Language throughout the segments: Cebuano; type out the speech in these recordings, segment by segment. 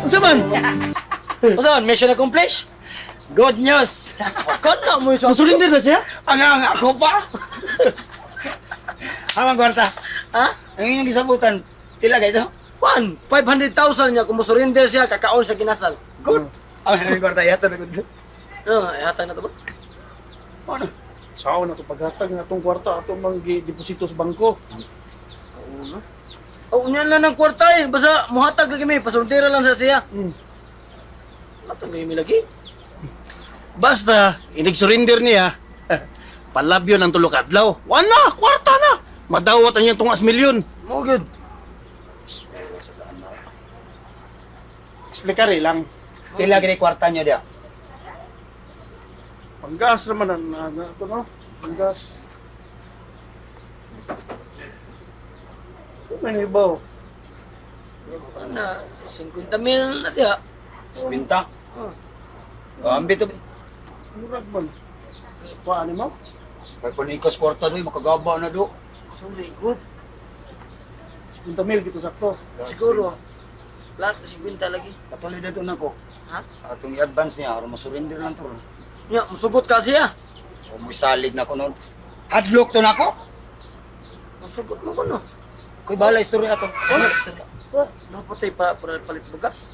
Unsa man? Unsa man, mission accomplished? Good news! Kana mo yung Nasurrender na siya? Ang ang ako pa! Amang kwarta. Ha? Ang inyong gisabutan, pila ka ito? Kwan, 500,000 niya kung mosurrender siya, kakaon sa kinasal. Good. Ang inyong kwarta, yato na good. Ah, ihatag na to ba? Ano? Sao na to paghatag nga atong kwarta atong mang deposito sa bangko. Oo na. Oh, unya lang ng kwarta eh. Basta muhatag lagi mi, pasurrendera lang sa siya. Hatag lagi mi lagi. Basta inig surrender niya. Palabyo ng tulo ka adlaw. Wala, kwarta na. Madawat ang iyang tungas milyon. Mo gyud. Explikari lang. Pila gini kwarta nyo diya? Panggas naman na, na, na ito no? Panggas. Ano yung ibaw? Na 50 mil na diha. Spinta. Oh. Oh, ambit to. Murag man. Kuhaan mo? Kay panikos kwarta doy, makagaba na do. Sorry, good. 50 mil gito sakto. Siguro. Lahat 50 lagi. Patuloy na doon ako. Ha? Atong i-advance niya, aron masurrender lang to. Nya, musugot ka siya. O mo'y salig na ko noon. Hadlok to na ako. Musugot mo ko no. Kuy bahala istorya ato. Bahala istorya. Dapat ay pa para palit bugas.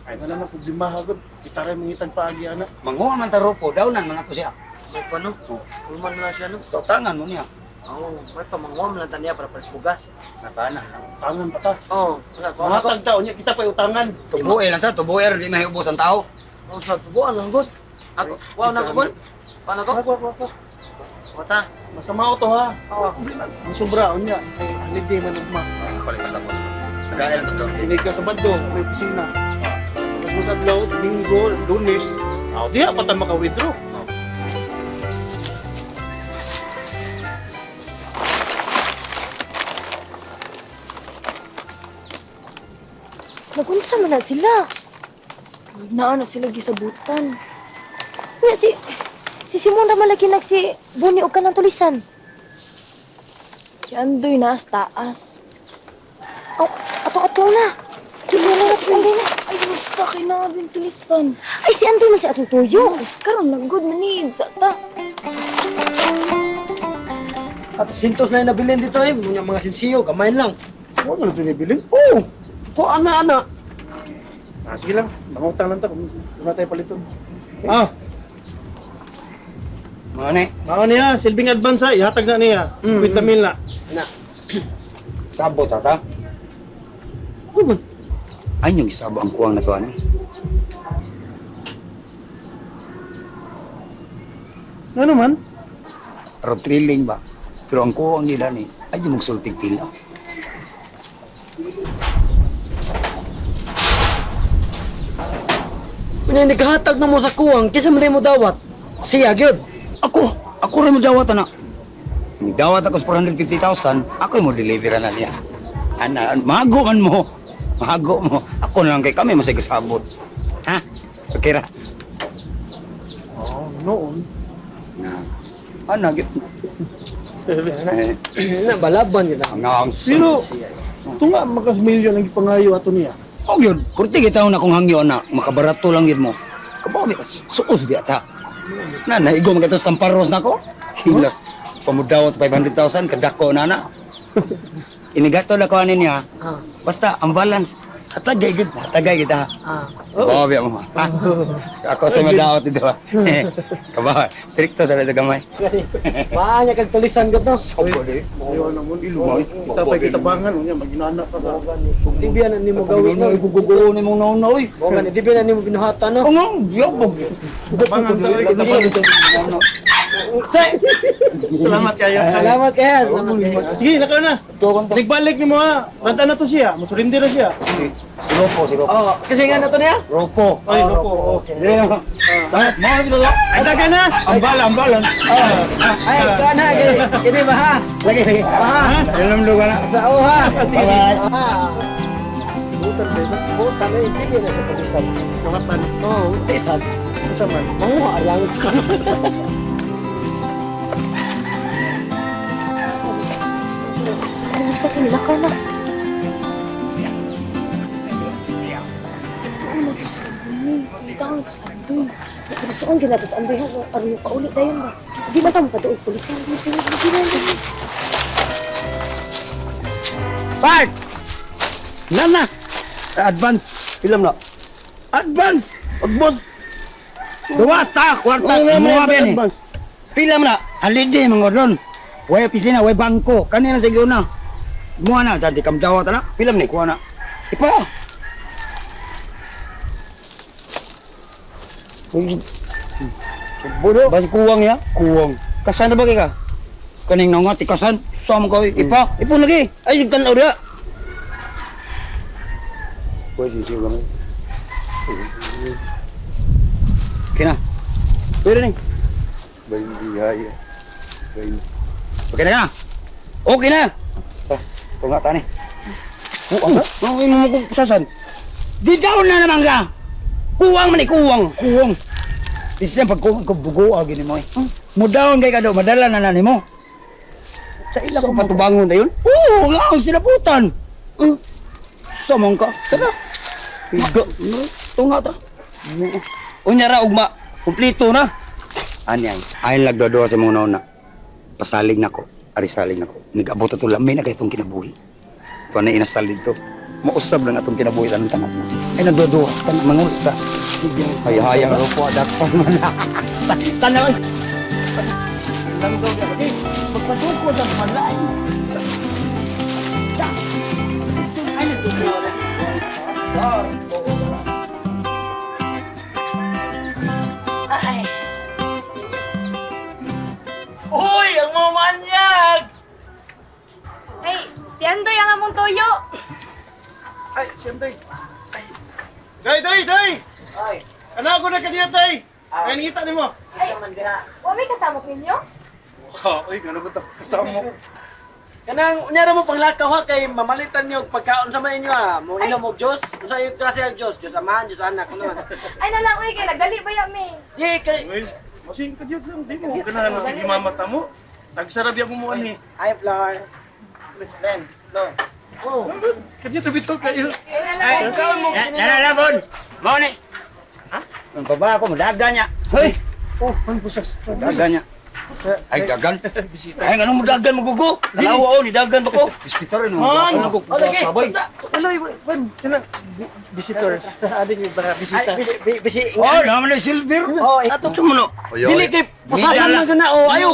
Ay na lang problema hagod. Kita rin mangitag paagi ana. Manguha man ta rupo, dawnan man ato siya. May pa no. Oh. Kulman na lang siya no. Basta utangan mo niya. Oo, may pa manguha man lang taniya para palit bugas. Natana. Tangan pa ta. Oo, wala ko. Ako. Mahatag ta unya kita pa'y utangan. Tubue lang sa, tubue di mahiubos ang tao. Oh, sa tubuan lang good. Ako, wow na ko bon. Wow na ko. Ako ako ako. Wata. Masama to ha. Oo. Ang sobra unya kay holiday man ugma. Palipas ako. Nagael to doon. Inig ka sa bando, may pisina. Nagmutadlaw, Domingo, Lunes. Aw, diha pa ta maka-withdraw. Nagunsa man na sila. Naa na sila gisabutan. Nya si Simon ra man lagi nagsi buni og kanang tulisan. Si Andoy na taas. Oh, ato ato na. Tuloy na natin Andoy na. Ay, sa kinabing tulisan. Ay si Andoy man si atong tuyo. Karon lang good man sa ta. At sintos na yung nabilin dito eh. Mga mga sinsiyo, kamain lang. Wa man ito nibilin. Oo. Ko ana ana. Ah, sige lang. Mangutang lang ta kung na tayo paliton. Ah, Mga ni, mao niya, silbing advance ha, ihatag na niya. 50 mil na. Ana. sabot ha ta. Ano man? Ay, yung isabo ang kuwang na to, ano? Ano man? Aron thrilling ba? Pero ang kuwang nila ni, ay yung magsultig pila. Unya naghatag na mo sa kuwang kaysa man mo dawat. Siya gyud. Ako, ako rin mo dawat ana. Dawat ako sa 450,000, ako yung mo deliver na niya. Ana, mago man mo. Mago mo. Ako na lang kay kami masay kasabot. Ha? Okay ra. Oh, noon. Na. Ana, git. Eh, Na balaban gyud ang ang Pero, tunga makas milyon ang gipangayo ato niya. Oh, gyud. Kurti kita na kung hangyo na, makabarato lang yun mo. Kabaw bi suod bi ata. Na naigo man kato sa tamparos nako. Hilas pamudawat 500,000 kadako na na. Inigato na ko ani niya. Ah. Basta ang balance hatagay gid, hatagay kita. Ah. Oh, biya mo. Ha? Ako sa madaot dito. Kabaw, stricto sa ito gamay. Maanya kag tulisan gud no. Sobo di. Ayaw na mo. Ilo, Kita pa'y kitabangan, unya, maginana pa ka. Di biya na nimo gawin no. Igugugo ni mong nauna oy. Mo gani di biya na nimo binuhatan no. Ang ang yabog. Tabangan ta, oy, kitabangan. Salamat kayo. Salamat kaya. Salamat kayo. Sige, lakaw na. Nagbalik ni mo ha. Ranta na to siya. Musurrender na siya. Si Ropo, si Ropo. Oh, kasi nga na to niya. Ropo. Ay, loko. Oh. Mga kita to. Ay, daga na! Ambala, ambala. Ay, kana kini kini ba ha? Lagi, lagi. Ha? Alam lugar na. Sa oha. Bye-bye. Ah. Butan ba ito? Butan eh, di biya na sa tulisan. Kamatan. Oo, tulisan. Unsa man? Manguha lang. Ay sa kinilakaw na. Diretsoon gyud nato sa Andoy ha. Aron yung pauli dayon ba. Di man ta mo paduol sa tulisan. Dito lagi na. Part! Nana! Advance. Ilam na. Advance! Agbon. Duwata, kwarta, muha ba ni? Pila man na. Alidi, mga ordon. Way opisina, way bangko. Kanina sa una. Muha na, di kam dawat na. Pila man ni. Kuha na. Ipa! Bodo. Basi kuwang ya. Kuwang. Kasan na ba kay ka? Kaning nga, tikasan. Sama ko, ipa. Ipon lagi. Ay, tanaw dia. Kuha, sisiw lang. Okay na. Pwede ni. Okay na ka? Okay na. Tunga ta ni. Kuwang ha? Ano mo ko pusasan? Di down na naman ka! Kuwang man ni kuwang. Kuwang. Isa pag kuwang ko bugo gini mo eh. Mo down kay kado, madala na na nimo. Sa ila ko patubangon na yun. Oo, nga ang sinaputan. Samong ka. Tara. Higa. Tunga ta. Unya ra ugma. Kumpleto na. Anyang. Ayon lagdodo sa mga nauna. Pasalig nako. Arisalig nako. Nag-abot ato lami na kay itong kinabuhi. Ito na inasalig to. Mausab lang atong kinabuhi tanong tanan. Ay nagdodo. Tanang mangulit ta. Ay hayang rupo dakpan man. Tanaw. Magpatukod ang malay. Ay. Uy, ang mga manyag! Ay, si Andoy ang among toyo. Ay, siyempre. Ay. Day, day, day! Ay. Ano ako na kaniya, day? Ay, nangita nimo. Ay, wa may kasama ninyo? Wow, ay, gano'n ba ito? Kasama mo. Kanang unya ra mo panglakaw ha kay mamalitan niyo og pagkaon sa man inyo ha. Mo inom og Dios. Unsa yung klase ang Dios? Dios Amahan, Dios Anak, ano man. Ay nalang uy kay nagdali ba ya mi? Di kay Uy, masing kadyot lang. Di mo, ganahan ang gimamata mo. Tagsarap yung kumuan ni. Ay, Flor. Len, lo. Oh. Kadyot na bitaw kayo. Ay nalang. Ikaw mo Nalalabon. Mao ni. Ha? Ang baba ako mudaga niya. Hoy, Oh, ay, busas. daga niya. Ay dagan. Bisita. Ay nganong mudagan magugo? Tanawa, oh, ni dagan ba ko? Hospital no. Man! Oh, lagi. Sabay. Wala, Juan, kana, visitors. Aling yung mga Ay, bisita. bisi bisi. Oh, naman na silver. Oh, atok sa muno. Oy, oy. Dili kay pusasan man gana oh. Ayo,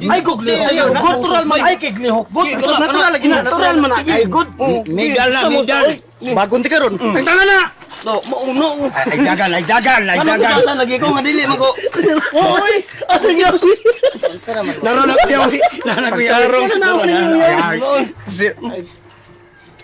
ay gug Ayaw, Natural man ay kay glihok. Good. Natural lagi na, Natural man ay good. Medal na, medal. Bagong ti karon. Tangtanga na. No, mauno. Ay, ay dagan, ay dagan, ay Ano dagan. pusasan lagi ko nga dili man ko. Oy! Asa gyud si? Naroon na kuya, oy. Naroon na kuya.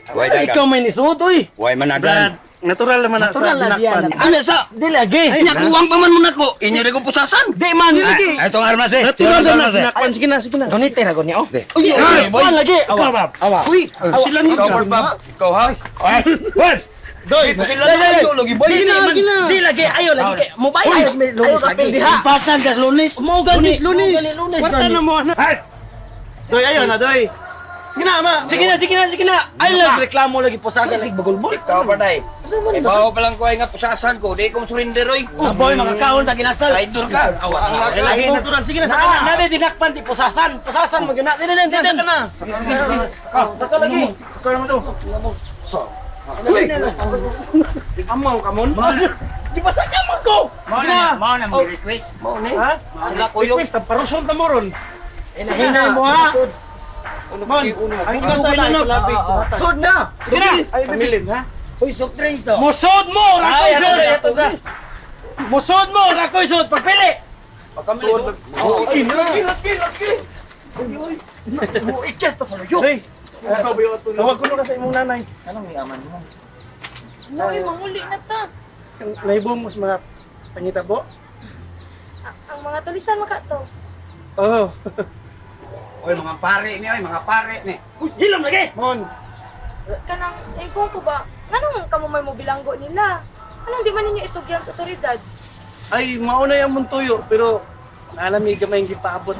Way Ay, ikaw dagan. may nisud oy. Way Brad, managan. natural naman na sa Natural na siya. dinakpan. Ano sa? Di lagi. Nya kuwang pa man mo nako. Inyo rin ko pusasan. Di man. Ay, ay, itong armas eh. Natural Itong na sa armas eh. dinakpan. Sige na, sige na. Donite ra niya oh. Be. Uy, ay, lagi. Awa. Awa. Uy, Sila ni Ikaw ha? Ay, Juan! Doy. Sila na kayo lagi boy. Di man. Di lagi ayo lagi kay mobile ayo lunes lagi. Ipasan ka lunes. Mo gani. Lunes, lunes. Lunes Kwarta na mo anak. Doy, ayo na, doy. Sige na, ama. Sige na, sige na, sige na. Ay lang reklamo lagi pusasan. Sig bagulbol. Ikaw pa day. Ibaw pa lang ko ay nga pusasan ko. Di ko surrender oy. Sa boy makakaon ta kinasal. Traitor ka. Awa ang Ay, lagi natural. Sige na, saka Na, na. na dinakpan di pusasan. Pusasan mo gina. Di di di. Saka na. Saka lagi. Saka naman to. Uy! Amaw ka mon. Di ba sa man ko? Mao na, mao na mo request. Ha? Anak ko yung Request, taparuson ta mo ron. Hinay mo ha. Mon, ang nasa na lapit. Sud na. Sige na. Pamilin, ha? Uy, soft drinks to. Musod mo, rakoy Ay, ato sud. na, ato na. Musod mo, rakoy sud. Pagpili. Okay, lagi, lagi, lagi. Mo ikas ta sa luyo. Hey, tawag ko na sa imong nanay. Uy, manguli na ta. Ang Naibong mo sa mga pangitabo. Ang mga tulisan maka to. Oh, Oy, mga pare ni, oy, mga pare ni. Uy, hilam lagi. Mon. Kanang ingon ko ba, nganong kamo may mobilanggo nila? Anong di man ninyo itugyan sa otoridad? Ay, mauna yung muntuyo, pero naalami gamay yung gipaabot.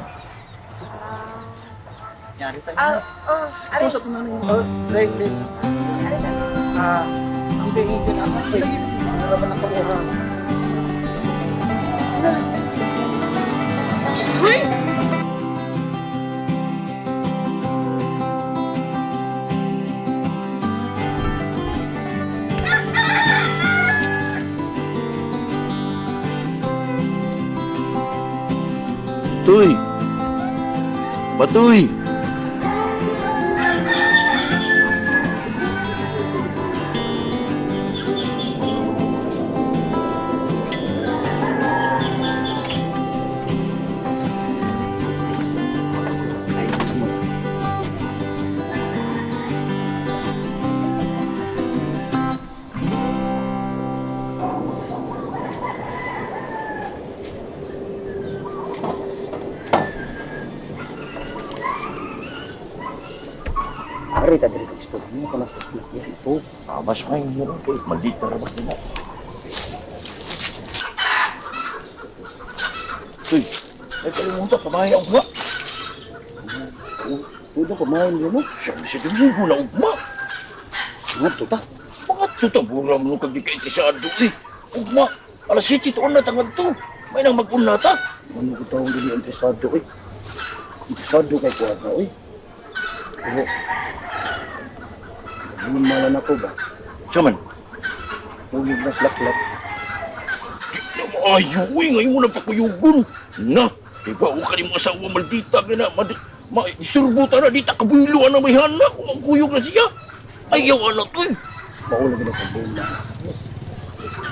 Ah, oh, Ito are, sa tunay. Oh, right, right. are sa. Ah, hindi, hindi na ako. Ano ba ang kabuhan? Dali. Tuy! Batuy! Ari ta diri kag istorya mo kalas ka ito. Mas may mo kay maldita ra ba sila? Tuy, ay kalimutan pamaya ugma. Tudo kumain mo. Siya sa Domingo na ugma. Ngadto ta. Mga tuta bura mo kag di ka interesado eh. Ugma, alas 7 tuon na tangad to. May nang mag-una ta. Ano ko taong dili interesado oy. Interesado kay kuha na oy. Pero Ano malan ako ba? Siya man. Tugig na slaklak. Ayo, uy, ngayon mo na pakuyugon. Na, di ba, huwag ka ni mga asawa maldita ka na, ma, disturbo ta na, di ta kabuylo na may hanak, kung ang kuyog na siya. Ayaw, anak to eh. Maulo gid ang problema.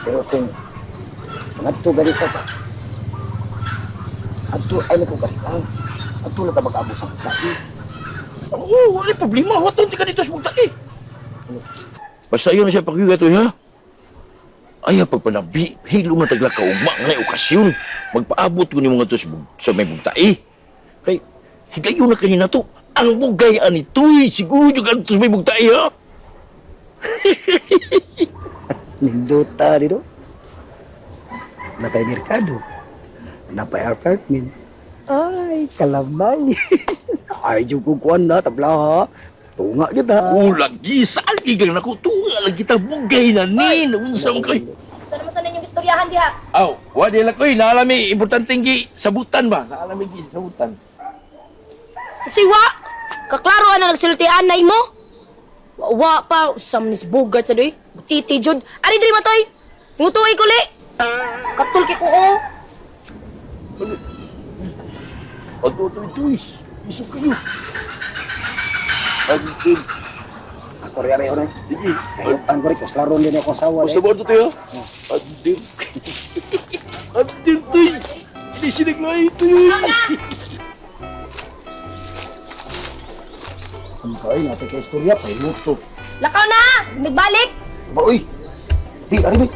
Pero kung ngadto gani ka ba? Adto ay nako gani ka. Adto na ta mag-abot sa pagkain. Oo, wala problema, waton ti ka dito sa magtaki. Basta yun na siya pakuyog ito, ha? Ay, pagpanabi, hilo man tagla ka ugma nga na okasyon. Magpaabot ko ni mga to sa may bugtae. Kay, higayon na kanina to. Ang bugay ani to, eh. Siguro yung ganito sa may bugtae, ha? Nindota dito. Napay merkado. Napay apartment. Ay, kalamay. Ay, jud ko kuan na tabla ha. Tunga gyud ha. Oh, lagi, sali ka na ko. Tunga lagi ta bugay na ni. Naunsa man kay. Sa naman sa ninyong istoryahan diha? Aw, wa di lang koy, naalami importanteng gi sabutan ba? Naalami gi sabutan. Siwa! Kaklaro ana nagsultian nay mo. Wa, wa pa usam ni bugat sa doy. Titi jud. Ari diri matoy. Ngutuoy ko li. Katul kay ko oh. Ato to ito eh. Isok kayo. Agin. Ako rin ari oray. Sige. Ayutan ko rin, kuslaron din ako asawa. Basta ba ito tayo? Andir. Andir to eh. Hindi sinaglay ito eh. Ang kain natin kay istorya, pahimuto. Lakaw na! Nagbalik! Ba, uy! Di, ari ba?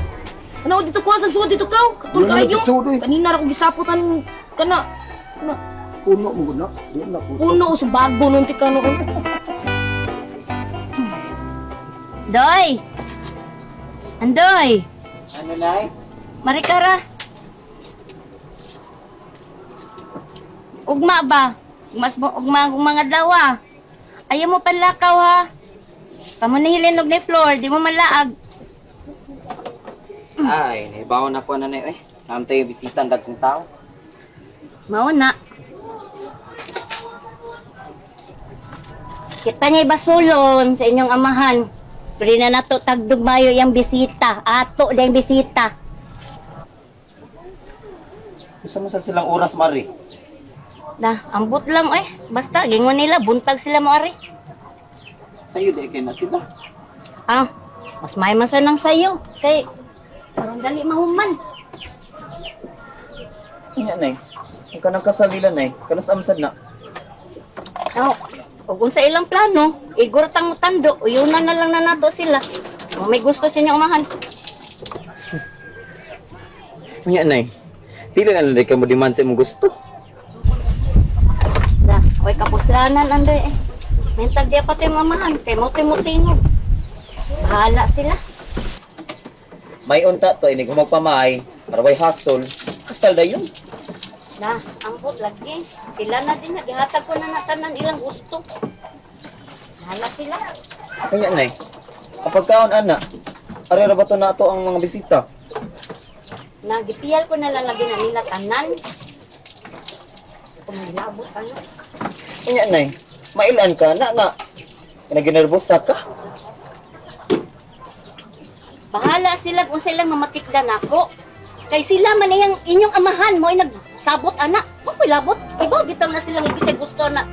Ano dito ko sa suod dito kaw? Katul Wala na kayo. dito, doy. Kanina ra ko gisapotan kana. Kana Puno mo na. Di na ko. puno sa bago nun ti kano. Doy! Andoy! Ano, Nay? Marikara! Ugma ba? Mas ugma ang mga dawa. Ayaw mo panlakaw ha. Kamo nahilin og ni floor, di mo manlaag. Ay, naibawan ako na, Nay. Eh, naamtay yung bisita ang dagkong tao. Mao na. Kita niya basulon sa inyong amahan. Pero na nato tagdugmayo yung bisita. Ato dayong bisita. Isa mo sa silang oras, Mari. Na, ambot lang eh. Basta, gingon nila, buntag sila mo ari. Sa'yo, di kay na sila. Ah, mas may masa nang sayo. Kay, parang dali mahuman. Nga, Nay. Ang kanang kasalila, Nay. Kanas amsad na. Oh, ug unsa ilang plano, igor tang tando, uyunan na lang na nato sila. Kung may gusto sa inyong umahan. Nga, Nay. Dili na lang ka mo demand sa imong gusto. Da, oy kapuslanan andoy eh. Mentag diya pa to yung amahan, kay mo tingog. Bahala sila. May unta to, inig humagpamay. Para way hasol. Kasal da yun. Na, ambot lagi. Sila na din, gihatag ko na natanan ilang gusto. Bahala sila. Nga, Nay. Ang pagkaon, ana. Ari ra ba to na ato ang mga bisita? Nagipiyal ko na lalagi na nila tanan. Kung nilabot ano. Unya nay, mailan ka na nga. Naginerbosa ka. Bahala sila kung silang mamatikda nako. Kay sila man iyang inyong amahan mo ay nagsabot ana. Mo ko'y labot. Iba bitaw na silang ibitay gusto na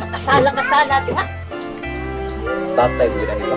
makasala kasala diha. Tatay ko na nila.